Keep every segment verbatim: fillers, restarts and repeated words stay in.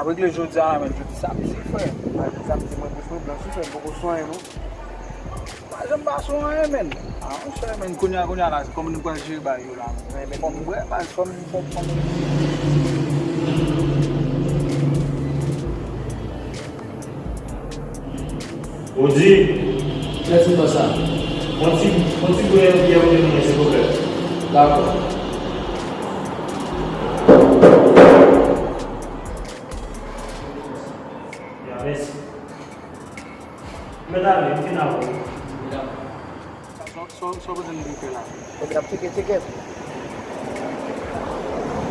Regle jodi a la, men jodi samdi, frè. Jodi samdi, mwen bouch mwen blanch, frè, m poko swen anyen, non. Pa janm pa swen anyen, men. Ah, monchè, men, kounye a, kounye a la, kòman nou pral jere bagay yo la, men? Fò m bwè, baz, fò m, fò m, fò m. Ou di? Mèsi pou sa. Yon ti, yon ti bwè yon byè pou mwen, silvouplè. Dakò. Ya, mèsi. Mèt ale, m fin avè w. Sa, sa, sa w panse nou dwe fè la? Kote n ap tcheke tcheke?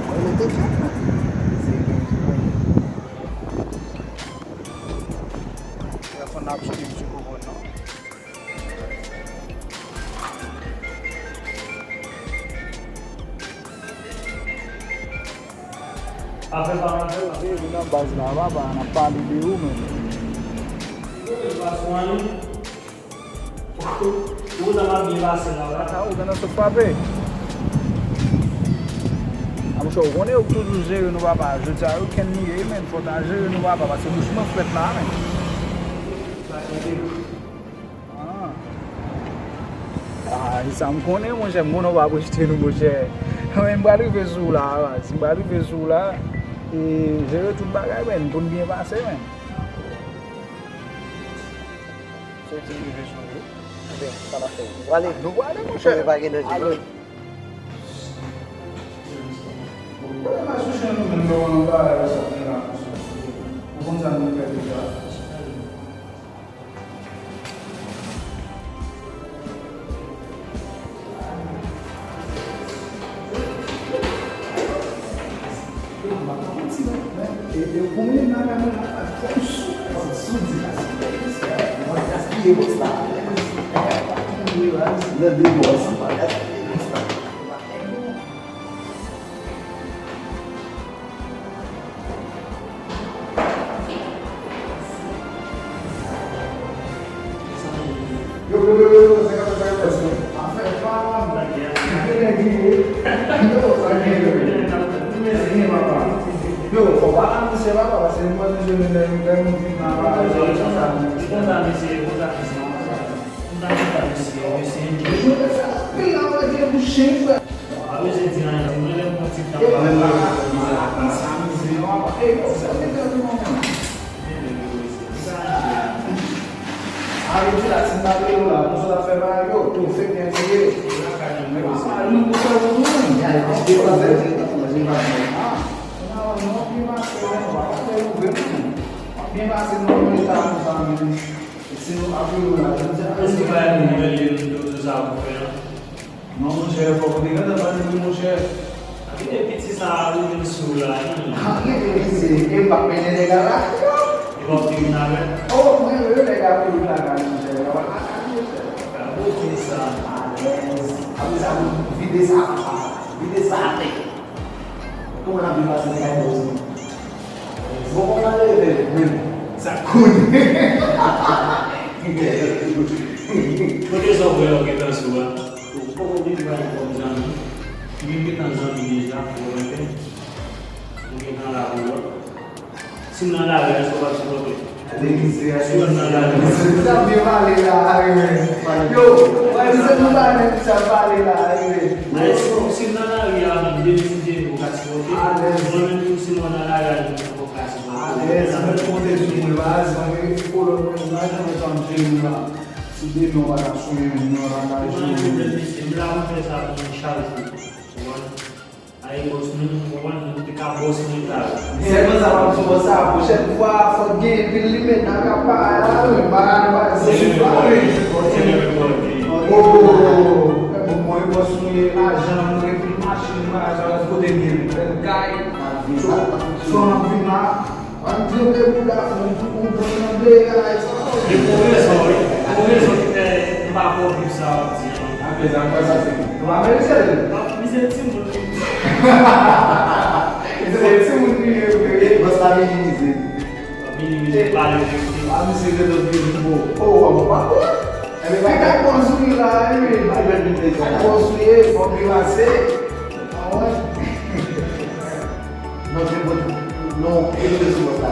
Mwen mete tcheke. Telefòn nan ap sone, misye poko konn non. Afè pa mal fèt, afè vin nan baz la, papa, n ap pale de ou menm. Ou konn sa m ap byen pase la, la. Ah, ou gen nan sot frape. Ah, monchè, ou konnen ou toujou jere nou, papa. Jodi a, ou kenn niye, men fò ta jere nou, papa, paske bouch mwen frèt la, men. Ah. Ah, e sa m konnen, monchè, m konnen w ap rejte nou, monchè. Men m pral rive sou w la, baz. M pral rive sou w la. E jere tout bagay, men, pou n byen pase, men. Se w ki rive sou li. Ebyen, sa n ap fè? Nou prale? Nou prale, monchè. Konnen pa gen danje. Ale. Bon, nou pa sou chen nou menm, nou pa nan bagay sa, nou la, monchè. Ou konn sa nou fè deja. Yo, yo, yo, yo, yo, sa k ap fèt, sa k ap fèt? Afè pa m. Yo, sa gen, yo, yo. Yo, fò pa anonse papa, paske m pa bezwen lè, lè moun vin nan bagay sa, sa, sa. Konsa, mesye, konsa, mesye. Konsa, mesye, mesye. Yo, yo, sa pil la, mwen gen pou chen, frè. A, mesye, di anyen, di mwen lè m pran ti tan pa mwen. Sa mize, non, apa. Ey, yo, sa mete anyen, non, men. Sa vle di la, si m ta rele w la, konsa w ta fè bagay yo, tou fèk nèg li ye. Lakay nou, men, mesye. Apa, nou pou fè pou nou. Ya, e pa depanse, se pa manje, pa manje. Ah, non, non, pi mache, men, w ap fè nou vre, men. W ap byen pase, non, men, ta konsa, men. E si nou ap rele w la, jodi a, men, si pa yon nouvèl, yo, yo, yo, sa pou fè, an. Non, monchè, fòk ou te gentan pale, wi, monchè. Gade piti sa a, ou vin sou la, wi. Ah, gade, mesye, e m p ap mennen nèg a la, non. Li p ap te vin avè l? Oh, mwen, mwen, nèg a ap vin lakay, monchè, nèg a pa lakay, monchè. Gade piti sa. Alèz. Apre sa, nou vide sa, vide sa atè. Kòman n ap vin pase kay bòs nou? Bon, kòman n ale, men? Sa konnen. Kote sa w wè yo gentan sou a? Ou poko vin bay kòm zanmi. Li menm gentan zanmi deja, ou konprann? Ou gentan la pou lòt. Si m nan lari a, èske w p ap sipòte? Gade mizè a, si w nan lari a. Misye ap byen pale la, wi, men. Yo, wè, misye nou pale, misye ap pale la, wi, men. Alèz, si w nan lari a, menm de mil diznèf, ou ka sipòte. Alèz. Mwen menm tou, si mwen nan lari a, mwen poko ka sipòte. Alèz, mwen konte sou mwen, baz, mwen, kolòn mwen, mwen, mwen, mwen, mwen, mwen, mwen, si demen w pa t ap sonje m, mwen pa t ap jere m. Mwen, mwen, mwen, mwen, mwen, mwen, mwen, mwen, mwen, mwen, mwen, mwen, mwen, mwen, mwen, mwen, mwen, Ay, bòs nou, ou konprann, nou te ka bòs nou ta. Sèlman sa pa m sou bòs sa, pwochèn fwa, fòk gen pil limèt nan kap bagay la, wi, bagay nou pa di sou pale. Oh, oh, oh, oh. Bon, mwen, bòs nou ye, lajan nou, epi machin, bagay sa, kote m ye, bèl kay, fanm ap vin la. Ann tremble bouda, fò m pou konprann nan bagay sa. Li pou rezon, wi. Pou rezon ki fè m pa fè w viv sa w ap di an. Apre sa, apre sa, se nou pa merite l. Li se timoun li. Li se timoun li ye vre. Bòs la minimize. Minimize, pale verite. A, misye gen lòt vye nouvo. Oh, oh, oh, oh. Ebyen, pa gen bòs ou ye la, wi. Pa gen bòs ou ye, fò m pase. Ah, wè. Non, se bon. Non, e nou te sou bòs la.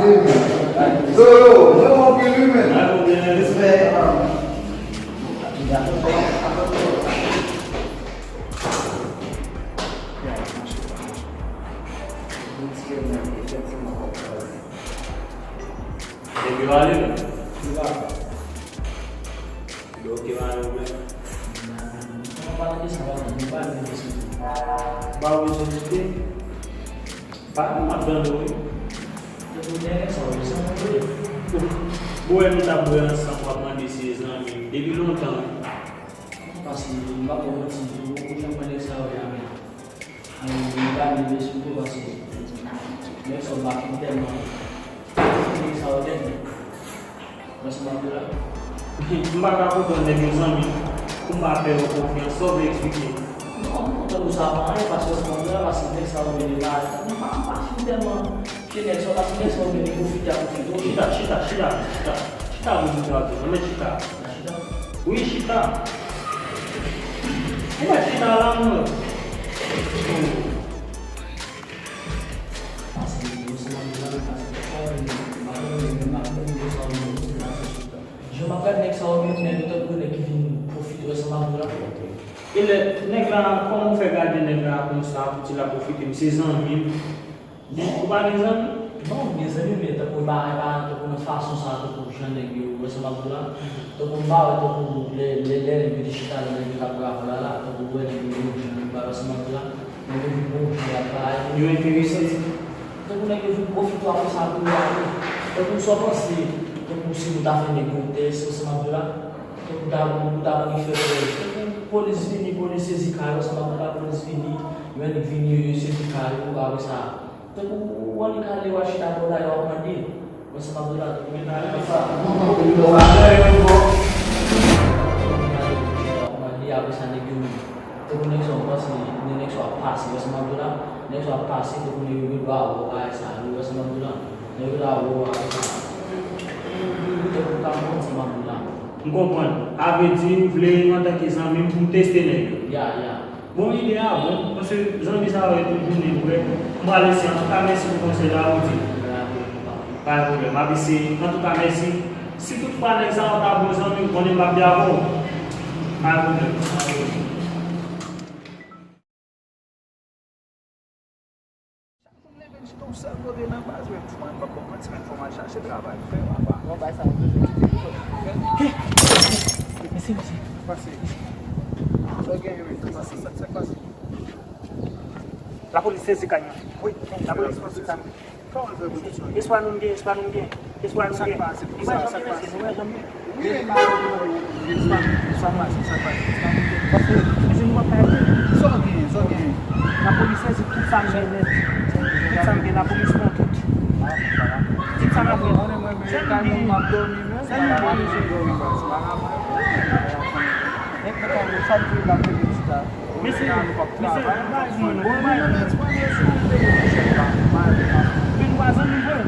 Mati, men. Zolo, mwen anpil wi, men. Respè. Nèg yo ale, men. Yo, oke, mwen ale, men. Mwen pa tande sa w ap di, mwen pa tande sa. Ba ou bezwen kite. Pale, m ap tande w, wi. Depi w te nèg sa w ye, se mwen vre. Bon, wè nou t ap bwè ansanm, w ap mande si se zanmi m. Depi lontan, wi. Paske, m p ap ba w manti, ou, ou janm mande sa w ye a, men. Ann, m pa vle esplike w paske nèg sa w pa fin tèlman. Nèg sa w tèlman. Wè sa m ap di w la? M pa ka konprann nèg yo zanmi m. Pou m pa fè yo konfyans, sa w vle eksplike? Non, m kontan pou sa pa anyen, paske wè sa m ap di w la, paske nèg sa w vle la, m pa, m pa fin tèlman fye nèg sa w, paske nèg sa w vle pwofite a pwofite. Chita, chita, chita, chita. Chita pou di sa w di. Nan men chita. Chita. Wi, chita. Ou mèt chita la, mwen. Jan m ap gad nèg sa yo menm, nèg yo tankou nèg ki vin pwofite, wè sa m ap di w la. E lè nèg la, kòman w fè gade nèg la konsa, pou di l ap pwofite m, se zanmi m? Men ou pa gen zanmi? Non, m gen zanmi, men tankou e pa, e pa tankou nan fason sa, tankou jan nèg yo, wè sa m ap di w la. Tankou m pa wè, tankou lè, lè, lè nèg yo te chita la, nèg yo t ap bravo la la, tankou w wè nèg yo, yo jan yo ba, wè sa m ap di w la. Nèg yo vin bon jan y ap bay. Yo enterese. Tankou nèg yo vin pwofite apre sa pou yo ale. Tankou sa w panse, tankou si nou ta fè nèg yo tès, wè sa m ap di w la. Tankou ta, ou ta annik fè tès. Tankou polis vini, polis sezi kay, wè sa m ap di w la, polis vini, yo annik vini, yo sezi kay ou, apre sa. Tankou ou annik ale, w al chita bò la, yo ap mande. Wè sa m ap di w la, tankou nèg yo ap mande, apre sa nèg yo, tankou nèg sa w panse, nèg sa w ap pase, wè sa m ap di w la, nèg sa w ap pase, tankou nèg yo gen dwa wè w bagay sa, wi, wè sa m ap di w la, nèg yo ta wè w, apre sa, tankou w ta konn sa m ap di w la. M konprann. A vle di, ou vle, antanke zanmi m, pou m teste nèg yo? Ya, ya. Bon ide a bon, paske zanmi sa yo toujou menm vre. M pral eseye. Antouka, mèsi pou konsèy la, ou di. Pa gen pwoblèm, m ap eseye. Antouka, mèsi. Si toutfwa nèg sa yo ta bon zanmi m, konnen m p ap di avè w. Pa gen pwoblèm. Chak jou m leve, m chita yon sèl kote nan baz, men, m pa p ap ba w manti, men, fò m al chache travay fè, papa. Bon, bay sa, m bezwen kite li. Mesye, mesye. Pase. Sa w genyen, men? Pase. Sa, sa k pase? Lapolis sezi kay mwen. Wi. Lapolis sezi kay mwen. Kòman l fè pou l sezi? Espwa nou m gen, espwa nou m gen. Espwa nou m gen. Sa k pase? Sa k pase? Wi, men pa, sa pase, sa pase. Paske, mesye, nou p ap ka rete. Sa w gen, sa w gen? Lapolis sezi tout sa m gen nèt. Tout sa m gen, lapolis pran tout. Tout sa m ap gen. Sèl m gen. Sèl m gen, mesye. Nèg nan kay yo, sa l di l ap fè pou chita. Mesye, mesye, nou pa zanmi, non. Bon, nou pa zanmi, vre.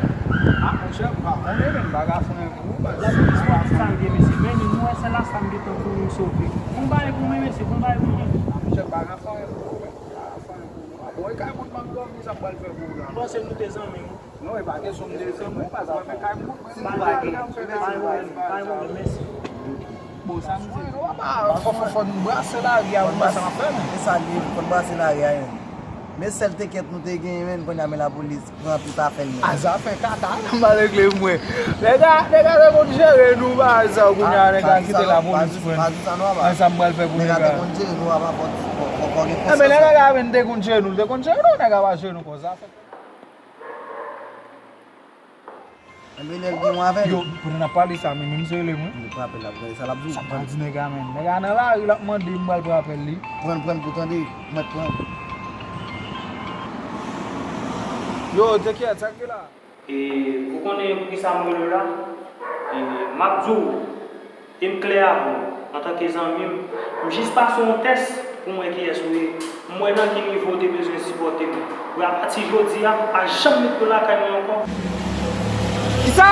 Ah, monchè, m pa konnen, men m pa ka fè anyen pou ou, baz. Lapolis pran tout sa m gen, mesye. Men nou wè, se la sa m gentan pou nou sove. Pou m bay pou mwen, mesye, pou m bay pou mwen. Ah, monchè, m pa ka fè anyen pou ou, men. M pa ka fè anyen pou ou. Ah, bon, e kay moun m ap dòmi, sa m pral fè pou ou la? M panse nou te zanmi, wi. Non, e pa kesyon m te zanmi w, baz, mwen, men kay moun, mwen, mwen, pa gen pwoblèm, pa gen pwoblèm, mèsi. Bon, sa m di, fò, fò, fò nou brase lari a, ou wè sa m ap fè, men. E sa l ye, fò n brase lari a, men. Men sèl tenkèt nou te genyen, men, kounye a, men lapolis pran tout afè l, men. A, zafè kaka, m pa regle, mwen. Nèg a, nèg a te konn jere nou, baz, kounye a, nèg a kite lapolis pran. Pa di sa non, papa. Sa m pral fè pou nèg a. Nèg a te konn jere nou, papa, fò, fò, fò gen konsèpsyon. E, men nèg a menm te konn jere nou, te konn jere nou, nèg a pa jere nou konsa. Enben, lè l gen yon avè l. Yo, pandan n ap pale sa, men menm se rele mwen. Li pran apèl la, pou gade sa l ap di w. Sa m pral di nèg la, men. Nèg la nan lari, l ap mande m pral pran apèl li. Pran l, pran l pou tande. Mèt pran l. Yo, te kyèt, sa k gen la? E ou konnen poukisa m rele w la? E m ap di w, e m klè avè w, antanke zanmi m, m jis pase yon tès pou m wè kiyès ou ye. M wè nan ki nivo w te bezwen sipòte m. Pou apati jodi a, ou pa janm met pye lakay mwen ankò. Kisa?